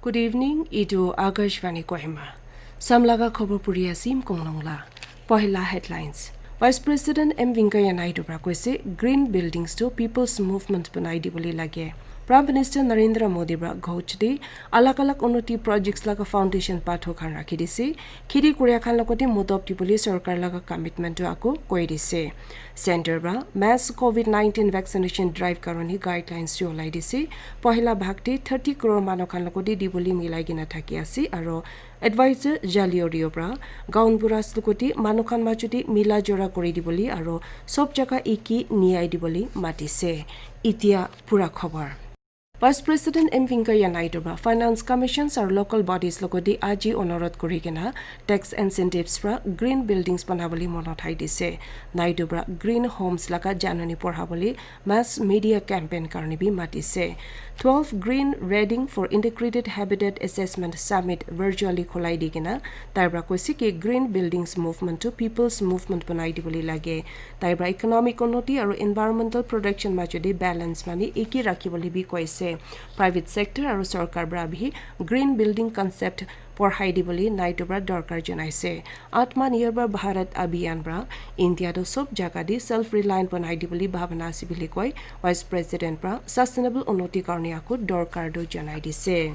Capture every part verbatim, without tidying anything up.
Good evening, etu Akashvani Kohima. Samlaga khobor puri asim konglong la. Pohila headlines. Vice President M Venkaiah Naidu pra koise, "Green buildings to people's movement banai dibole lage." Prime Minister Narendra Modi pra Ghoch de alag alag unnoti projects laga foundation pathor khan rakhi dise. Kheti kuria khan logote modop dibole sorkar laga commitment tu ako koi dise. Center pra mass covid nineteen vaccination drive karone guidelines tu olai dise. Pohila bhag te thirty crore manu khan logote dibole milai kena thaki ase, aro advisor Jali Orio pra gaon buras logote manu khan majute mila jora kuri dibole aro sob jaga eki niyai dibole matise. Itia pura khobor. Vice President M Venkaiah Naidu pra Finance Commissions aru local bodies logote aji onurodh kuri kena tax incentives pra green buildings banabole mon uthai dise. Naidu pra green homes laga janani porhabole mass media campaign karone bi matise. Twelve Green Reading for Integrated Habitat Assessment Summit virtually khulai di kena tai pra koise ki green buildings movement to people's movement banai dibole lage. Tai pra economic unnoti aru environmental protection majute balance mani eki rakhibole bi koise. Private sector aru sorkar pra bi green building concept porhai dibole Naidu pra dorkar janaise. Atma Nirbhar Bharat Abhiyan pra India to sob jaga de self reliant banai dibole bhabana ase bili koi Vice President pra sustainable unnoti karone ako dorkar do janai dise.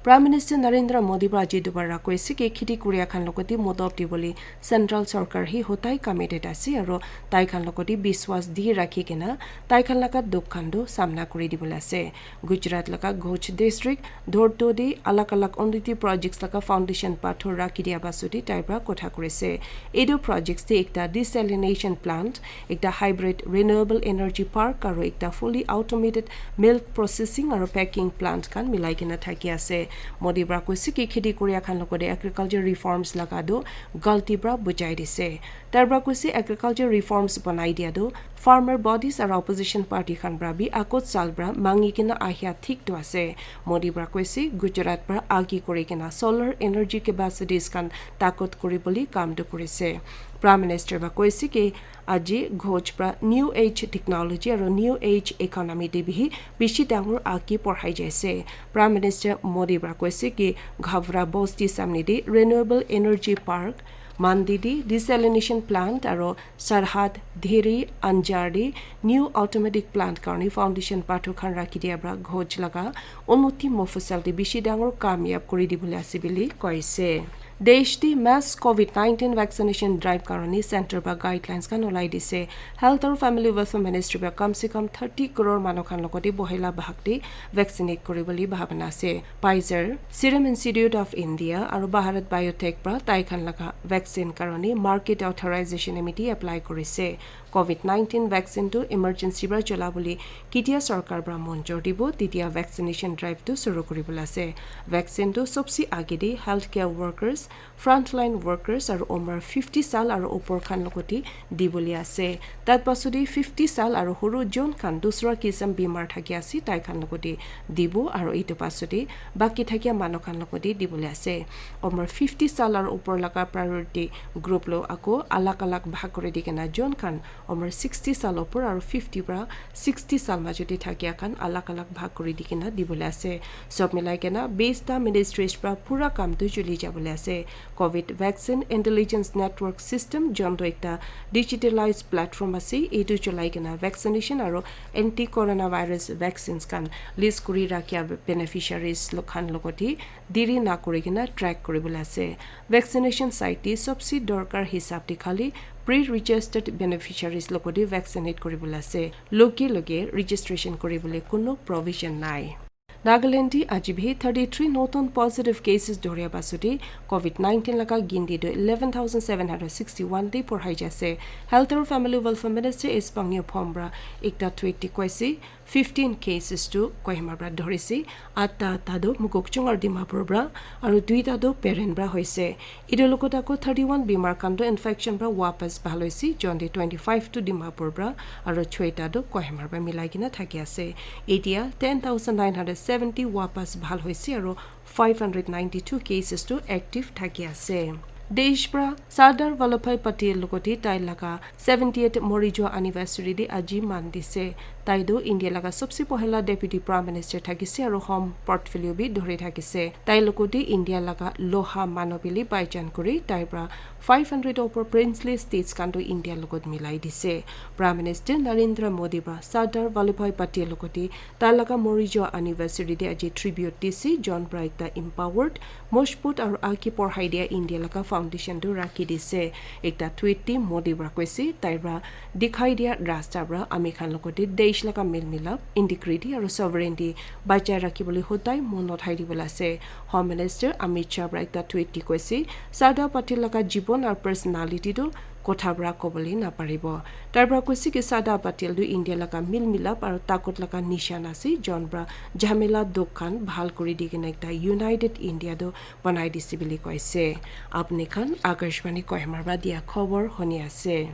Prime Minister Narendra Modi pra aji dubara koise ki kheti kuria khan logote modop dibole central sorkar hi hotai committed ase aro tai khan logote biswas di rakhi kena tai khan laga dukh khan do samna kuri dibole ase. Gujarat laga Ghoch district Dhorto de alag alag unnoti projects laga foundation pathor rakhi dia basute tai pra kotha kurise. Etu projects de ekta desalination plant, ekta hybrid renewable energy park aru ekta fully automated milk processing aru packing plant khan milai kena thaki ase. Modi pra koise ki kheti kuria khan logote agriculture reforms laga do galti pra bujai dise. Tai pra koise agriculture reforms banai dia do farmer bodies aru opposition party khan pra bi agot sal pra mangi kena ahia thik do ase. Modi pra koise Gujarat pra agi kuri kena solar energy capacities khan takot kuri bole kam do kurise. Prime Minister pra koise ki aji Ghoch pra new age technology aru new age economy de bihi bishi dangor agi porhai jaise. Prime Minister Modi pra koise ki Ghavra bosti samne de renewable energy park, Mandi de desalination plant aru Sarhad Dheri Anjar de new automatic plant karone foundation pathor khan rakhi dia pra Ghoch laga unnoti mofusal de bishi dangor kamyab kuri dibole ase bili koise. Desh de mass covid nineteen vaccination drive karone center pra guidelines khan olai dise. Health aru Family Welfare Ministry pra kam se kam thirty crore manu khan logote bohila bhag de vaccinate kuri bole bhabana ase. Pfizer, Serum Institute of India aru Bharat Biotech pra tai khan laga vaccine karone market authorization amiti apply kurise. Covid nineteen vaccine tu emergency pra chola bole ketia sorkar pra monjor dibo, tetia vaccination drive tu suru kuri bole ase. Vaccine tu sobse age de healthcare workers, frontline workers aru umar fifty sal aru upor khan logote dibole ase. Tat pasudi fifty sal aru huru jon khan dusra kisam bimar thaki ase, tai khan logote dibo aru etu pasudi baki thakia manu khan logote dibole ase. Umar fifty sal aru upor laga priority group lo ako alag alag bhag kuri di kena jon khan umar sixty sal upor aru fifty pra sixty sal majute thakia khan alag alag bhag kuri di kena dibole ase. Sob milai kena bista ministries pra pura kam tu chuli jabole ase. Covid Vaccine Intelligence Network System, jonto ekta digitalized platform ase, etu cholai kena vaccination aru anti coronavirus vaccines khan list kuri rakhia beneficiaries lo-, khan logote diri na kuri kena track kuri bole ase. Vaccination site te sobse dorkar hisab te khali pre-registered beneficiaries logote vaccinate kuri bole ase. Loge loge registration kuri bole kuno provision nai. Nagaland te aji bhi thirty-three notun positive cases dhoria pasudi covid nineteen laga ginti tu eleven thousand seven hundred sixty-one te porhai jase. Health aru Family Welfare Minister S Pangyo Phom pra ekta tweet te koise, fifteen cases tu Kohima pra dhorise, atta atta tu Mokokchung aru Dimapur pra aru duita tu Peren pra hoise. Etu logot ako thirty-one bimar khan tu infection pra wapas bhal hoise, jonte twenty-five tu Dimapur pra aru choita tu Kohima pra milai kena thaki ase. Etia ten thousand nine hundred seventy wapas bhal hoise aru five hundred ninety-two cases tu active thaki ase. Desh pra Sardar Vallabhbhai Patel logote tai laga seventieth mori jua anniversary te aji man dise. Tai tu India laga sobse pohila Deputy Prime Minister thakise aru home portfolio bi dhori thakise. Tai logote India laga loha manu bili baijan kuri tai pra five hundred opor princely states khan tu India logot milai dise. Prime Minister Narendra Modi pra Sardar Vallabhbhai Patel logote tai laga mori joa anniversary te aji tribute dise, jon pra ekta empowered, mojbut aru age porhai dia India laga foundation tu rakhi dise. Ekta tweet te Modi pra koise, tai pra dikhai dia rasta pra ami khan logote desh laga mel milap, integrity aru sovereignty bachai rakhibole hodai mon uthai dibole ase. Home Minister Amit Shah pra ekta tweet te koise, Sardar Patel laga jibon aru personality tu kotha pra kobole naparibo. Tai pra koise ki Sardar Patel tu India laga mel milap aru takot laga nishan ase, jon pra jhamela dukh khan bhal kuri di kena ekta united India tu banai dise bili koise. Apni khan Akashvani Kohima pra dia khobor huni ase.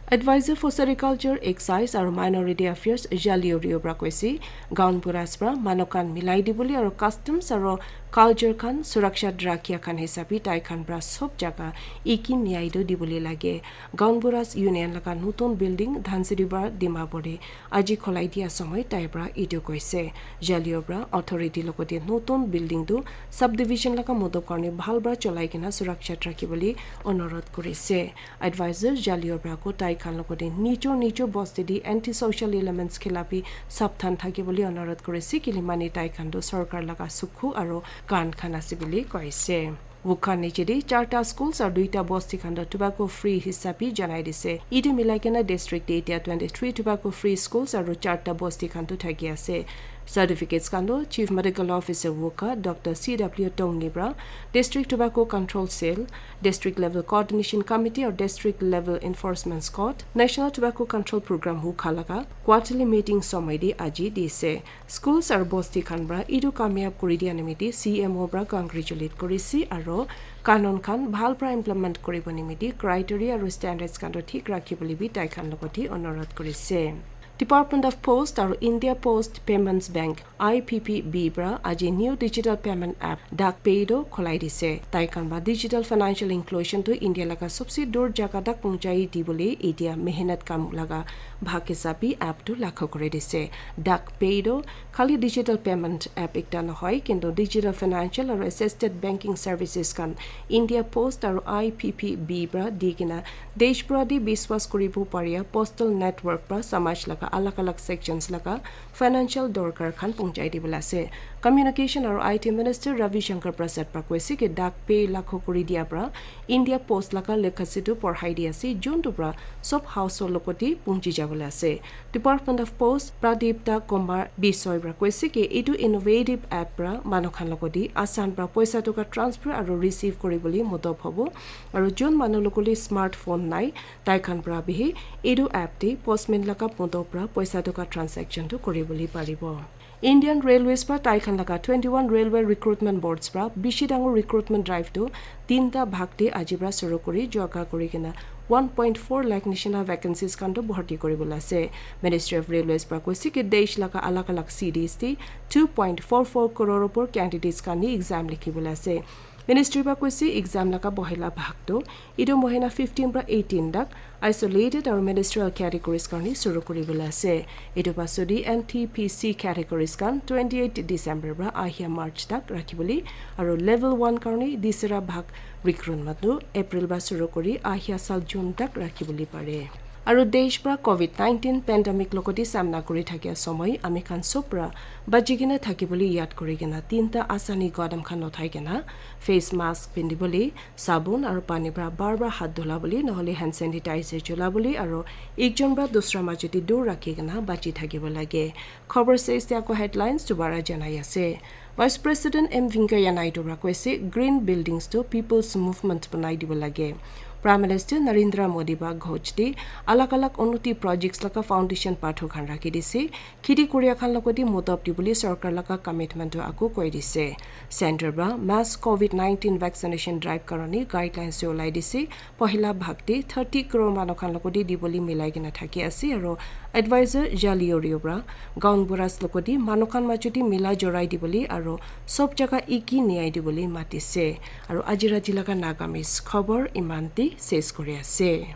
Advisor for Sericulture, Excise aru Minority Affairs Jalio Rio pra koise, gaonburas pra manu khan milai dibole aru customs aru culture khan suraksha rakhia khan hisabe tai khan pra sob jaga iki niyai tu dibole lage. Gaonburas Union laga notun building Dhansiri Bar Dimapur te aji kholai dia somoi tai pra etu koise. Jalio pra authority logote notun building tu subdivision laga moto karne bhal pra cholai kena suraksha rakhibole onurodh kurise. Advisor Jalio pra ko tai khan logote nijor nijor bosti di anti-social elements khilapi sapthan thaki bole onurodh kurise, kile mane tai khan tu sorkar laga sukhu aru kan khan ase bole koise. Wokha niche di charta schools aru duita bosti khan tu tobacco free hisabe janai dise. Etu milai kena district te etia twenty three tobacco free schools aru charta bosti khan tu thaki ase. Certificates khan tu Chief Medical Officer Wokha Doctor C W Tongni pra District Tobacco Control Cell, District Level Coordination Committee aru District Level Enforcement Squad, National Tobacco Control Program Wokha laga quarterly meeting somoi te aji dise. Schools aru bosti khan pra etu kamyab kuri dia nimite C M O pra congratulate kurise aru kanun khan bhal pra implement kuribo nimite criteria aru standards khan tu thik rakhibole bi tai khan logote onurodh kurise. Department of Post aru India Post Payments Bank, I P P B pra aji new digital payment app Dak Pay tu kholai dise. Tai khan pra digital financial inclusion tu India laga sobse dur jaga tak pahunchai dibole etia mehnat kam laga bhag hisabe app tu lakho kuri dise. Dak Pay tu khali digital payment app ekta nohoi, kintu digital financial aru assisted banking services khan India Post aru I P P B pra di kena desh pura te biswas kuribo paria postal network pra samaj laga alag alag sections laga financial dorkar khan pahunchai dibole ase. Communication aru I T Minister Ravi Shankar Prasad pra koise ki Dak Pay lakho kuri dia pra India Post laga legacy tu porhai di ase, juntu pra sob household logote pahunchi jabole ase. Department of Post Pradipta Kumar Bisoi pra koise ki etu innovative app pra manu khan logote asan pra poisa toka transfer aru receive kuribole modop hobo, aru jun manu logote smartphone nai tai khan pra bihi etu app te postman laga modop pra poisa toka transaction tu kuribole paribo. Indian Railways pra tai khan laga twenty one railway recruitment boards pra bishi dangor recruitment drive tu tinta bhag te aji pra shuru kuri joga kuri kena one point four lakh nishina vacancies khan tu bharti kuribole ase. Ministry of Railways pra koise ki desh laga alag alag cities te two point four four crore opor candidates khan ni exam likhibole ase. Ministry pra koise exam laga bohila bhag tu etu mohina fifteen pra eighteen tak isolated aru ministerial categories karne shuru kuribole ase. Etu pasodi N T P C categories khan twenty eight December pra ahia March tak rakhibole aru level one karne disra bhag recruitment tu April pra shuru kuri ahia sal June tak rakhibole pare. Aru desh pra covid nineteen pandemic logote samna kuri thakia somoi ami khan sob pra bachi kena thakibole yad kuri kena tinta asani qadam khan uthai kena face mask pindibole, sabun aru pani pra bar bar hath dhula bole nohole hand sanitizer chula bole aru ekjon pra dusra majo te dur rakhi kena bachi thakibo lage. Khobor shes te ako headlines dobara janai ase. Vice President M Venkaiah Naidu pra koise green buildings to people's movement banai dibo lage. Prime Minister Narendra Modi pra ghoj te alag alag unnoti projects laga foundation pathor khan rakhi dise. Kheti kuria khan logote modop dibole sorkar laga commitment tu ako koi dise. Center pra mass covid nineteen vaccination drive karone guidelines tu ulai dise. Pohila bhag te thirty crore manu khan logote dibole milai kena thaki ase aru advisor Jalio Rio pra gaon buras logote manu khan majo te mila jorai dibole aru sob jaga iki niyai dibole matise. Aru aji rati laga Nagamese khobor iman te ses kuri ase.